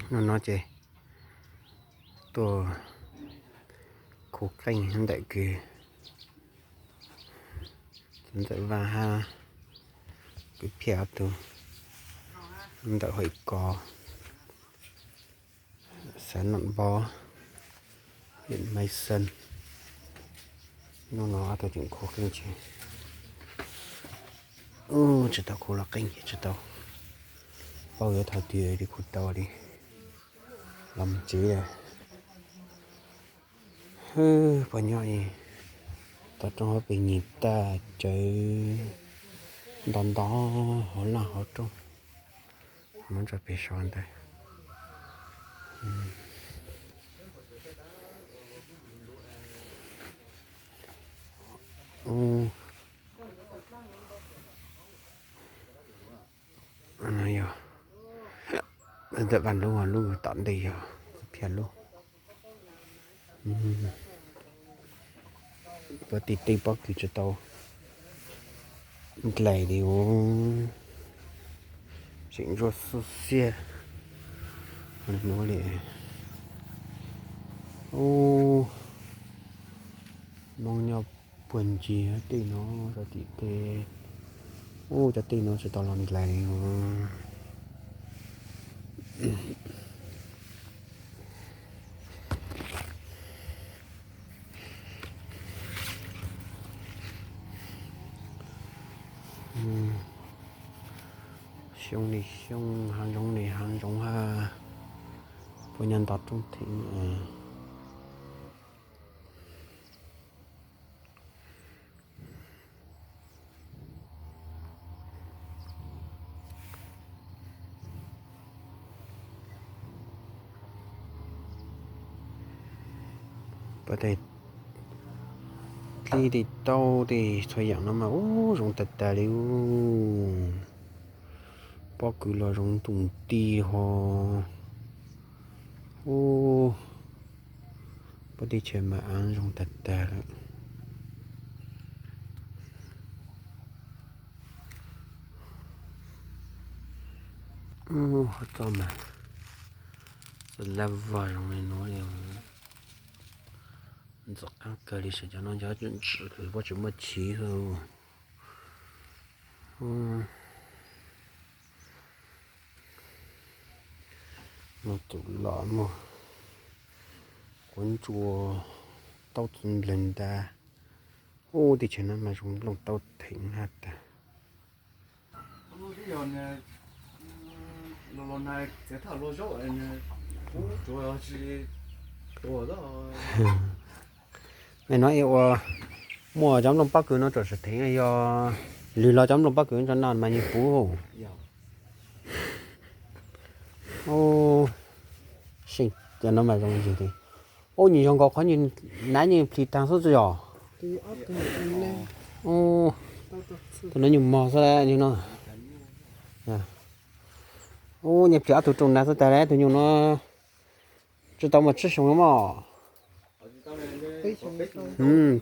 Hnub no ces tuaj khu qeej ntawm kws ntxawm Vaj hab kwv phiaj ob tug ntawm Hawm Kos, xav Noom Npov, Vim Maiv Xeej. Hnub no ob tug tseem khu qeej tsev. Ub, tsis tau khu los qeej ces tsis tau paub yuav thaum twg li khu tau li los mus tsev. Hwb, puas nyob ib tog roob hauv pes nyim tag cawv nto nto hauv laj hauv roob. Muab ntsa pem saum ntawd. Ub, yog ntawm Vaj lub, lub tom ntej yog Phiaj lub. Puab tim tej pob kws tsis tau dlais li ub, tseem ntsuab xub xiab li nuav li. Ub, Moob nyob puag ncig tej no, cov tim tej, ub, cov tej no tsis tau los dlais li. Xyoob li xyoob, hav zoov li hav zoov hab, puab nyob nto roob theem. Puab tej dlib tej taub tej txhua yaam no mas ub zoo tag tag li. Pob kws los zoo ntuj nti ho. Ub, puab teb chaws mas aav zoo tag tag lawm. Ub, qhov txoj mas txoj laj vag zoo li nuav li. Ntxim qaab kawg li, saib cov no cov ntsim lwm puab tsis muaj chiv xwb. Muaj tus los muaj quav ntsua, taub txwv nplawg ntab. Ub, teb chaws no mas zoo nplooj taub theem hab tag. Nim no ua muaj cov nplooj pob kws no tseem theem, yog lwg los cov nplooj pob kws no tso no mas yeej puv. Ub, cov no mas zoo li, ub, nws zoo nkaus qhov nws nab yeej plhis taag xwb tsi yog. Tus no nyuag mog xwb no. Ub, nws plhis ob tug rooj nab xwb tag lawm, tus nyuag no tsi tau muaj tsib xyoos mog.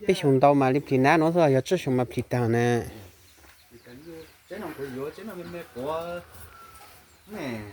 Peb xyoos ntau mas li plhis nab no xwb, yog tsib xyoos mas plhis taag na.